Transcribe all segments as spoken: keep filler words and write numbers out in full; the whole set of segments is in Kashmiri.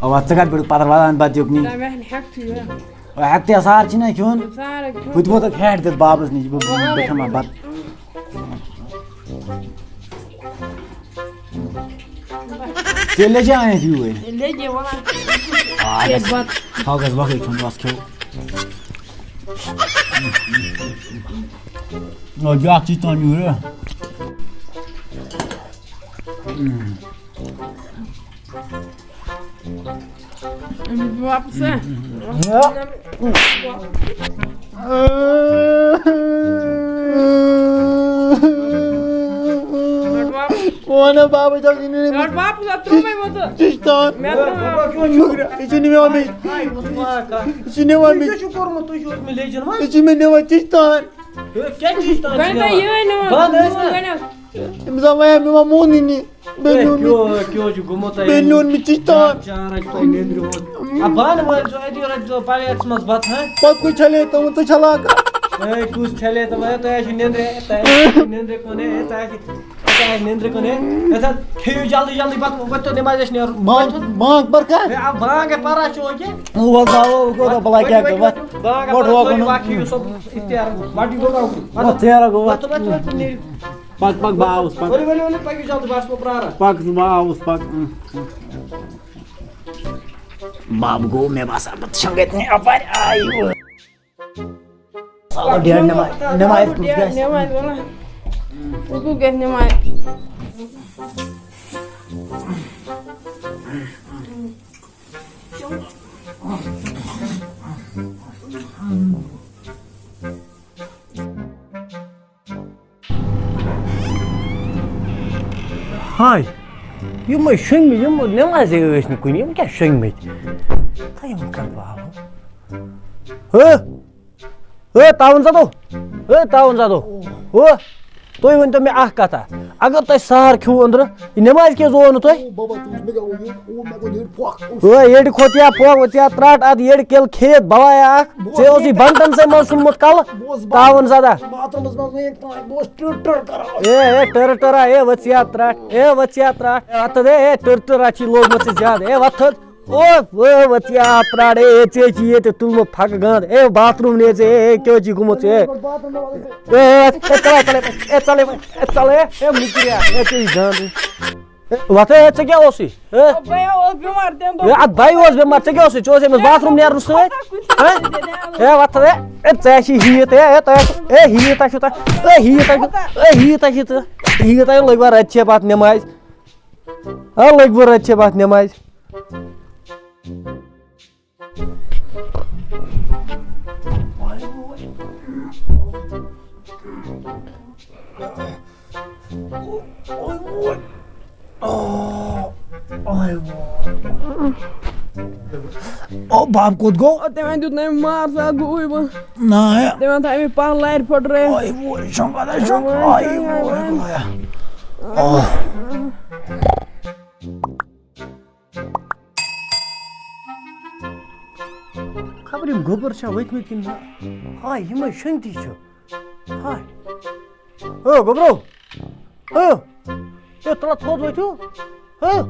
اَوا، ژٕ کَتھ پٮ۪ٹھ پَتھر وَلان بَتہٕ یُکنٕے؟ نہ، مےٚ ہٮ۪کتھٕے یہِ۔ ہٮ۪کتھٕے، سار چھِنہ کھیوٚن۔ سارے کھیوٚن۔ بہٕ تہِ ووتُکھ ہٮ۪ٹھ دِتھ بابَس نِش، بہٕ، بہٕ کھٮ۪مہٕ ہا بَتہٕ۔ ژےٚ لیٚجے اَنِتھ یوٗرۍ؟ لیٚجے وَلان۔ آ، کیٛازِ گژھِ، بَتہٕ؟ تھاو گژھِ وۄکھٕے کھیوٚن، بَس کھیوٚو۔ او، بیٛاکھ چیٖز تام یوٗرۍ۔ أمِس واپس، ہا؟ رَٹ واپس۔ وَنہ بابا جان، یہِ نہٕ رَٹ واپس، اَتھ ترٛوومَے وۄنۍ ژٕ۔ چِشتان۔ مےٚ ترٛوو۔ شُکریہ۔ یہِ چھُ نِوان مےٚ۔ یہِ چھُ نِوان مےٚ۔ تُہۍ کیٛاہ چھُو کوٚرمُت؟ تُہۍ چھِو اوسمُت لیجن وۄنۍ؟ یہِ چھُ مےٚ نِوان چِشتان۔ ہے، کیٛاہ چِشتان چھِ گۄڈٕ نِوان؟ یِہوٚے نِوان۔ بنٛد ٲسۍ نا؟ گۄڈٕ کیٛاہ، کیٛاہ چھُ گوٚمُت تۄہہِ؟ بیٚیہِ نیوٗن مےٚ، کیٛاہ، کیٛاہ چھُ گوٚمُت تۄہہِ؟ بیٚیہِ نیوٗن مےٚ چِشتان۔ چار حظ تۄہہِ نیٚنٛدرِ ہُنٛد۔ آ، بانہٕ وٲلۍ چھِو، أتی رٔٹۍ زیو پَلیٹَس منٛز بَتہٕ، ہا؟ پَتہٕ کُس چھَلے تِمَن، ژٕ چھَلاکھ؟ ہے، کُس چھَلے تِمَن؟ ہے، تۄہہِ حظ چھُ نیٚنٛدرِ، تۄہہِ حظ چھُ نیٚنٛدرِ کُن، ہے، تۄہہِ حظ چھُ، تۄہہِ حظ نیٚنٛدرِ کُن، ہے۔ ہے، تھَو، کھیٚیِو جلدی، جلدی بَتہٕ، وۄنۍ ؤتھِو نٮ۪مازِ نِش نیرُن۔ بانٛگ، بانٛگ پَر کَر؟ ہے، آ، بانٛگ ہے پَران چھُ وۄنۍ کیٛاہ؟ وَلہٕ باو، وۄنۍ گوٚو دَپہٕ بَلاے کیٛاہ گٔے، وَتھ۔ بانٛگ ہے وۄتھ، پَران، وَتھ، تھٲیِو وَتھ۔ باقٕے یُس سُہ اِختیار، وَتھ یہِ گوٚو، وَتھ۔ وَتھ ژیرٕ گوٚو، وَتھ۔ وَتھ، وَتھ، وَتھ، نیٖرِو۔ پَک، پَک، بہٕ آوُس، پَک۔ ؤلِو، ؤلِو، ؤلِو، پٔکِو جلدی، بہٕ آسہٕ پرٛاران۔ پَک، بہٕ آوُس، پَک۔ بَب گوٚو، مےٚ باسان، بہٕ شۄنٛگَے تہِ نہٕ اَپارِ۔ آے۔ سالو ڈیڈ نٮ۪ماز، نٮ۪مازِ کُس گژھِ؟ نٮ۪مازِ وَلہٕ۔ وضو گژھِ نٮ۪مازِ۔ ہاے، یِمے شۄنٛگمٕتۍ، یِم نٮ۪مازے ٲسۍ نہٕ کُنہِ، یِم کیٛاہ شۄنٛگمٕتۍ؟ تہٕ یِمن کَتھ باو؟ ہہ؟ ہے تاوَن زدو، ہے تاوَن زدو، ہو، تُہۍ ؤنۍ تو مےٚ اَکھ کَتھا، اگر تۄہہِ سحر کھیوٚو أنٛدرٕ، یہِ نٮ۪مازِ کیٛازِ زووٕ نہٕ تۄہہِ؟ او بابا، تُہۍ وٕچھ مےٚ کیٛاہ گوٚو یہِ؟ او مےٚ گوٚو ییٚلہِ پھۄکھ۔ او ییٚلہِ کھوٚت یا پھۄکھ، ژٕ یا ترٛٹھ اَتھ ییٚلہِ کیٚلہٕ کھیٚیِتھ بَوایاکھ، بہٕ ژےٚ اوسُے اوسُس بَنٹَن سۭتۍ منٛز ژھُنمُت کَلہٕ، بہٕ اوسُس تاوَن زدہ۔ باتھ روٗمَس منٛز وٕنہِ پانٛژھ، بہٕ اوسُس ٹٕر ٹٕر کَران۔ اے اے ٹٕر ٹٕرا، اے ؤژھ یا ترٛٹھ، اے ؤژھ یا ترٛٹھ، اے اَتھ تہٕ اے ٹٕر ٹٕرا چھی لوگمُت ژےٚ زیادٕ، اے وۄتھ تھوٚد۔ او، او، وَتہِ یا پرٛاڑ، اے، ژےٚ چی ییٚتہِ تُلمُت پھَکہٕ گَنٛد۔ اے، باتھ روٗم نے ژےٚ، اے، کیٛاہ چی گوٚمُت ژےٚ؟ اے، اے، اے، ژَلے، ژَلے، اے، ژَلے، اے، ژَلے، اے، مُکریا، اے، ژےٚ یی گَنٛد۔ اے، وَتھ، اے، ژےٚ کیٛاہ اوسُے؟ اے؟ بہٕ اوس بٮ۪مار تَمہِ دۄہ۔ اے، اَتھ بَیہِ اوس بٮ۪مار، ژےٚ کیٛاہ اوسُے؟ ژےٚ اوسُے أمِس باتھ روٗم نیرُن سۭتۍ؟ ہہ؟ اے، وَتھ، اے، اے، ژےٚ چھی ہیٖت، اے، اے، تۄہہِ، اے، ہیٖت ہا چھُ تۄہہِ، اے، ہیٖت ہا چھُ، اے، ہیٖت ہا چھُ ژٕ، ہیٖت ہا لٔگۍ وۄنۍ رَتہِ چھےٚ پَتہٕ نٮ۪مازِ۔ آ، لٔگۍ وۄنۍ رَتہِ چھےٚ پَتہٕ نٮ۪مازِ۔ او، بب کوٚت گوٚو؟ او، تٔمۍ دیُت نہٕ أمۍ مار سا گوٗے وۄنۍ۔ نہ، ہے۔ تٔمۍ ووٚن تھاو أمۍ پَہہ لَرِ پھٕٹرٲیِتھ۔ آے ووے، شۄنٛگ اَدا، شۄنٛگ۔ آے ووے، آے ووے۔ آ۔ خبر یِم گوٚبُر چھا ؤتھمٕتۍ کِنہٕ نہ؟ ہاے، یِمے شۄنٛگتی چھِ۔ ہاے۔ او گوٚبرو۔ او۔ اے، تَلہ تھوٚد ؤتھِو۔ ہہ؟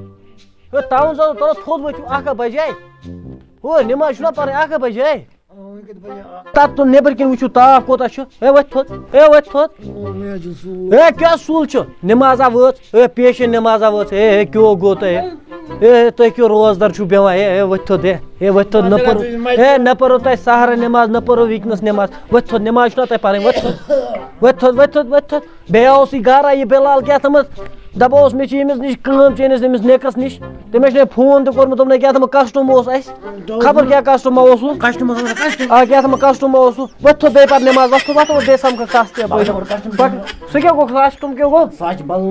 اے، تاوُن زادو، تَلہ تھوٚد ؤتھِو، اَکھ ہا بَجے۔ او، نٮ۪ماز چھُنہ پَرٕنۍ، اَکھ ہا بَجے۔ تَتھ تُل نیٚبٕرۍ کِنۍ وٕچھِو تاپھ کوٗتاہ چھُ۔ ہے وۄتھ تھوٚد، ہے وۄتھ تھوٚد۔ ہے کیٛاہ سُل چھُ؟ نٮ۪مازا وٲژ، ہے پیشن نٮ۪مازا وٲژ، ہے، ہے کیٛاہ گوٚو تۄہہِ؟ ہے، ہے تُہۍ کیٛاہ روزدار چھُو بیٚہوان؟ ہے، ہے وۄتھ تھوٚد، ہے، ہے وۄتھ تھوٚد، نہ پٔرو، ہے نہ پٔرو تۄہہِ سحرٕ نٮ۪ماز، نہ پٔرو وِکنَس نٮ۪ماز، وۄتھ تھوٚد، نٮ۪ماز چھُنہ تۄہہِ پَرٕنۍ، وۄتھ تھوٚد، وۄتھ تھوٚد، وۄتھ تھوٚد، وۄتھ تھوٚد۔ بیٚیہِ اوسُے گرا یہِ بِلال کیٛاہ تھٲمٕژ، دَپان اوس مےٚ چھِ ییٚمِس نِش کٲم چٲنِس أمِس نیکَس نِش، تٔمۍ ٲسۍ مےٚ فون تہِ کوٚرمُت، دوٚپُن ہے کیٛاہ تھٲمٕژ کَسٹَم اوس اَسہِ، خبر کیٛاہ کَسٹَم ما اوسُن۔ کَسٹَم اوس آسان، کَسٹَم۔ آ، کیٛاہ تھٲمٕژ کَسٹَم ما اوسُن۔ وۄتھ تھوٚد بیٚیہِ پَتہٕ نٮ۪ماز، وۄتھ تھوٚد، وۄتھ تھوٚد بیٚیہِ سَمکھَکھ کَس تہِ یَپٲرۍ۔ بَغٲر کَسٹَم پَتہٕ سُہ کیٛاہ گوٚو، کَسٹَم کیٛاہ گوٚو؟ سُہ حظ چھِ بَدل۔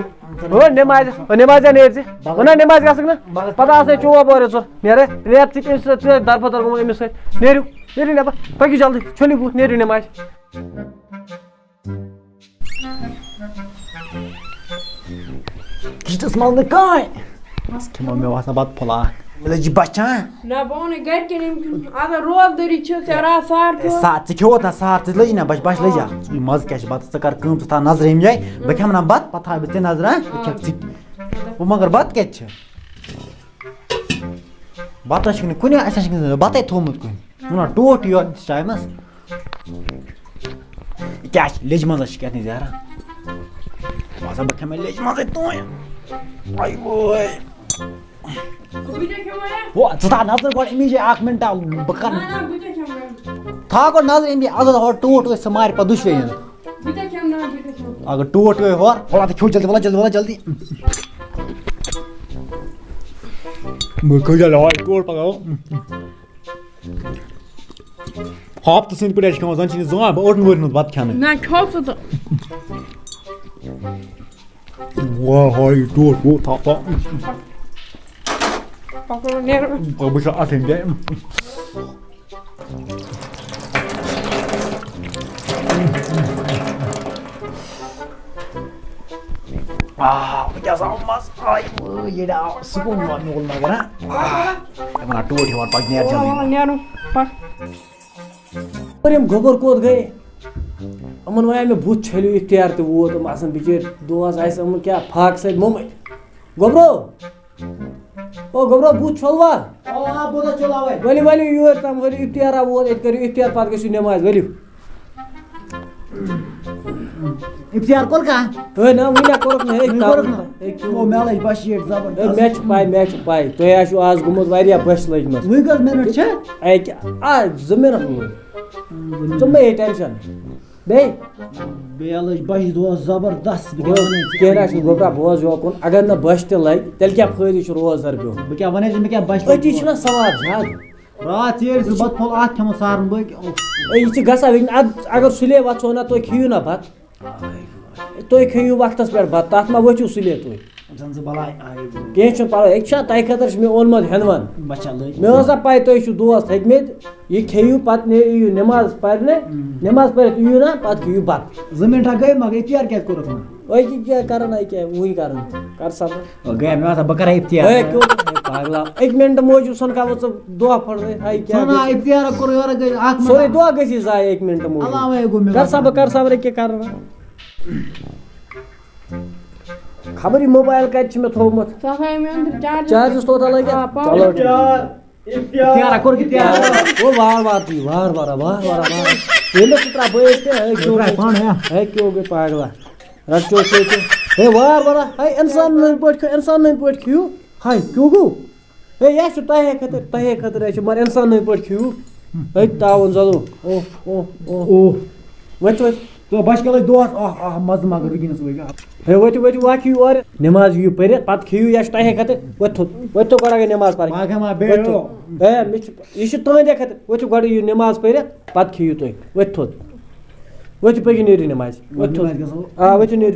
ہو نٮ۪مازِ، ہو نٮ۪مازِ اَنہِ أڑۍ زِ۔ بَغٲر۔ وَنا نٮ۪مازِ گژھَکھ نہ؟ بَغٲر۔ پَتہٕ آسَے چوب اورٕ یَژور۔ نیرٕ، رٮ۪تھ ژٕ تہِ أمِس سۭتۍ، ژٕ ٲسۍ دَربَدَر گوٚمُت أمِس سۭتۍ۔ نیرِو، نیرِو نٮ۪بَر، پٔکِو جلدی، چھٔلِو بُتھ، نیرِو نٮ۪مازِ۔ کِچنَس منٛز نہٕ کٕہٕنۍ۔ بَس کھٮ۪مو مےٚ باسان بَتہٕ پھوٚلہ اَکھ۔ مےٚ لٔج یہِ بَچان۔ نہ، بہٕ وَنَے گَرِکٮ۪ن یِم اگر روزدٲری چھِ، ژےٚ راتھ ساڑ ژور۔ سا-، ژٕ کھیوٚوُتھ نہ ساڑ، ژٕ لٔجی نہ بَچ-، بَچ لٔجی۔ آ۔ ژٕ مَزٕ کیٛاہ چھِ بَتَس؟ ژٕ کَر کٲم، ژٕ تھاو نظرِ ییٚمہِ جایہِ، بہٕ کھٮ۪مہٕ نہ بَتہٕ، پَتہٕ تھاوٕ بہٕ ژےٚ نظرِ، ہہ؟ بہٕ کھٮ۪مہٕ ژٕ تہِ۔ وۄنۍ مگر بَتہٕ کَتہِ چھِ؟ بَتہٕ چھِکھ نہٕ کُنہِ، اَسہِ چھِکھ نہٕ بَتَے تھوٚومُت کُنہِ۔ وَنان ٹوٹھ یورٕ أمِس ٹایمَس۔ یہِ کیٛاہ چھِ؟ لیٚجہِ منٛز چھِ کیٛاہ تام زیارہ۔ باسان بہٕ کھٮ۪مہٕ لیٚجہِ منٛزٕے توٚن۔ آے وٲے۔ بہٕ کیٛاہ کھٮ۪مہٕ وۄنۍ؟ ہو، ژٕ تھاو نظر گۄڈٕ أمی جایہِ اَکھ مِنٹا، بہٕ کَرٕ۔ نہ، نہ، بہٕ کیٛاہ کھٮ۪مہٕ وۄنۍ؟ تھاو گۄڈٕ نظر أمی، اگر ہورٕ ٹوٹھ ٲسۍ، سُہ مارِ پَتہٕ دُشوٕے۔ بہٕ کیٛاہ کھٮ۪مہٕ؟ نہ، بہٕ کیٛاہ کھٮ۪مہٕ؟ اگر ٹوٹھ ٲسۍ ہورٕ، وَلہٕ تہِ کھیوٚو جلدی، وَلہٕ جلدی، وَلہٕ جلدی۔ بہٕ کھیوٚو جلدی، ہورٕ ٹوٹھ پَکاو۔ ہاپتہٕ سٕنٛدۍ پٲٹھۍ چھِ کھٮ۪وان، زَن چھِنہٕ زٕہٕنۍ بہٕ ٲٹھَن ؤرِین ہُنٛد بَتہٕ کھٮ۪نٕے۔ نہ، کھیوٚو ژٕ تہٕ۔ واہ، ہاے، ٹوٹھ، ٹوٹھ، تھاو، تھاو۔ پَکو، نیرو۔ بہٕ چھُس اَتھ أنٛدۍ جایہِ۔ آ، وٕنکیٚس آو مَزٕ۔ آے، وٲے، ییٚلہِ آو سکوٗن یِوان میول مگر، ہا؟ آ، یہِ وَنان ٹوٹھ یِوان پَتہٕ نیر جلدی۔ آ، نیرُن، پَکھ۔ اور یِم گوٚبُر کوٚت گٔے؟ یِمَن وَنیٛاو مےٚ بُتھ چھٔلِو، اِفتِیار تہِ ووت، یِم آسَن بِچٲرۍ دۄہَس آسہِ یِمَن کیٛاہ فاقہٕ سۭتۍ موٚمٕتۍ۔ گوٚبرو، او گوٚبرو، بُتھ چھوٚلوا؟ آ، آ، بُتھ ہا چھوٚل اَوَے۔ ؤلِو، ؤلِو یور تام، ؤلِو اِفتِیارا ووت، ییٚتہِ کٔرِو اِفتِیار، پَتہٕ گٔژھِو نٮ۪مازِ، ؤلِو۔ اِفتِیار کوٚر کانٛہہ؟ ہے نہ، وٕنہِ ہا کوٚرُکھ نہٕ، ہے، وٕنہِ کوٚرُکھ نہٕ؟ ہے، کیوں؟ او، مےٚ لٔج بَشیٖر زبردست۔ ہے، مےٚ چھُ پَے، مےٚ چھُ پَے، تۄہہِ آسِوٕ آز گوٚمُت واریاہ بۄچھِ لٔجمٕژ۔ وٕنہِ کٔژ مِنَٹ چھِ؟ اَکہِ، آ، زٕ مِنَٹ ووت۔ ژٕ مہ ہے ٹٮ۪نشَن۔ بیٚیہِ؟ بیٚیہِ لٔج بَچہِ دۄہَس زبردست۔ بہٕ کیٛاہ وَنَے ژےٚ؟ کینٛہہ نہ چھُنہٕ، گوٚبرا، بوز یوکُن۔ اگر نہٕ بَچہِ تہِ لَگہِ، تیٚلہِ کیٛاہ فٲیدٕ چھُ روزدَر پیوٚن؟ بہٕ کیٛاہ وَنَے ژےٚ، مےٚ کیٛاہ بَچہِ أتی لَگہِ؟ چھُنہ ثواب زیادٕ۔ راتھ ژیٖرۍ زٕ بَتہٕ پھوٚل اَکھ کھٮ۪مو سارن بٲگۍ۔ اے، یہِ چھِ گژھان وٕنہِ، اَدٕ اگر سُلے وۄتھو نہ، تُہۍ کھیٚیِو نہ بَتہٕ۔ تُہۍ کھیٚیِو وقتَس پٮ۪ٹھ بَتہٕ، تَتھ ما ؤتھِو سُلے تُہۍ؟ زَن زٕ بَلاے آیہِ برٛونٛہہ۔ کینٛہہ چھُنہٕ پَرواے، أکۍ چھا تۄہہِ خٲطرٕ چھُ مےٚ اوٚنمُت ہٮ۪نٛدوَن۔ بَچا لٔگۍ۔ مےٚ ٲس نہ پَے تُہۍ چھِو دوست ہیٚکمٕتۍ، یہِ کھیٚیِو پَتہٕ نِیِو نٮ۪ماز پَرنہِ، اۭں۔ نٮ۪ماز پٔرِتھ یِیِو نہ، پَتہٕ کھیٚیِو بَتہٕ۔ زٕ مِنٹا گٔے مگر اِفتِیار کیٛازِ کوٚرُکھ نہٕ؟ أکہِ کیٛاہ کَرَن، أکہِ وٕنہِ کَرَن، کَر صبر۔ او گٔے، مےٚ باسان بہٕ کَرٕ اِفتِیار۔ ہے، کیوں؟ ہے، پاگلا، أکۍ مِنٹہٕ موٗجوٗب سَن کَرو ژٕ دۄہ پھٔڑ، ہے، کیٛاہ ژٕ نا گژھِ؟ اِفتِیار کوٚر یورٕ گٔے اَکھ مِنٹ۔ سورُے دۄہ گژھی ضایع أکۍ مِنٹہٕ موٗجوٗب۔ علاوَے گوٚو مےٚ کَر باسان۔ صبر، کَر صبر، أکہِ کَرٕ۔ خبر یہِ موبایل کَتہِ چھُ مےٚ تھوٚومُت۔ ژٕ ہسا أمۍ أنٛدرٕ charger۔ Chargerس توتاہ لٲگِتھ۔ آ، power۔ چلو۔ اِفتِیار، اِفتِیار۔ اِفتِیار کوٚر اِفتِیار۔ او وار وار تُہۍ، وار وار، وار وار، وار۔ ییٚلہِ مےٚ ژٕ ترٛاو بہٕ ٲسۍ تہِ، ہے، کیوں ترٛاو گوٚو؟ پانہٕ، ہے۔ ہے، کیوں گوٚو پاگلا؟ رَٹ چو چو چو۔ ہے، وار وار، ہے، اِنسان نٕنٛدۍ پٲٹھۍ کھیوٚو، اِنسان نٕنٛدۍ پٲٹھۍ کھیوٚو۔ ہے، کیوں گوٚو؟ ہے، یہِ چھُ تۄہے خٲطرٕ، تۄہے خٲطرٕ ہے چھُ، مگر اِنسان نٕنٛدۍ پٲٹھۍ کھیوٚو۔ ہے، تاوُن زَدو۔ اوہ، اوہ، اوہ۔ اوہ۔ ؤتھِو، ؤتھِو۔ تہٕ بَچہٕ کیٛاہ لٔگۍ دۄہَس، آہ، آہ، مَزٕ مگر رُکِنَس وۄنۍ۔ ہے، ؤتھِو، ؤتھِو، وۄنۍ کھیٚیِو اورٕ۔ نٮ۪ماز یِیِو پٔرِتھ، پَتہٕ کھیٚیِو، یہِ چھُ تۄہے خٲطرٕ۔ ؤتھِو، ؤتھِو گۄڈٕ اگر نٮ۪ماز پَرٕنۍ۔ باقٕے ما بیٚیہِ ؤتھِو۔ ہو۔ ہے، مےٚ چھُ، یہِ چھُ تُہٕنٛدے خٲطرٕ۔ ؤتھِو گۄڈٕ یِیِو نٮ۪ماز پٔرِتھ، پَتہٕ کھیٚیِو تُہۍ۔ ؤتھِو تھوٚد۔ ؤتھِو پٔکِو نیٖرِو نٮ۪مازِ۔ ؤتھِو۔ نٮ۪مازِ گژھو۔ آ، ؤتھِو نیٖرِو۔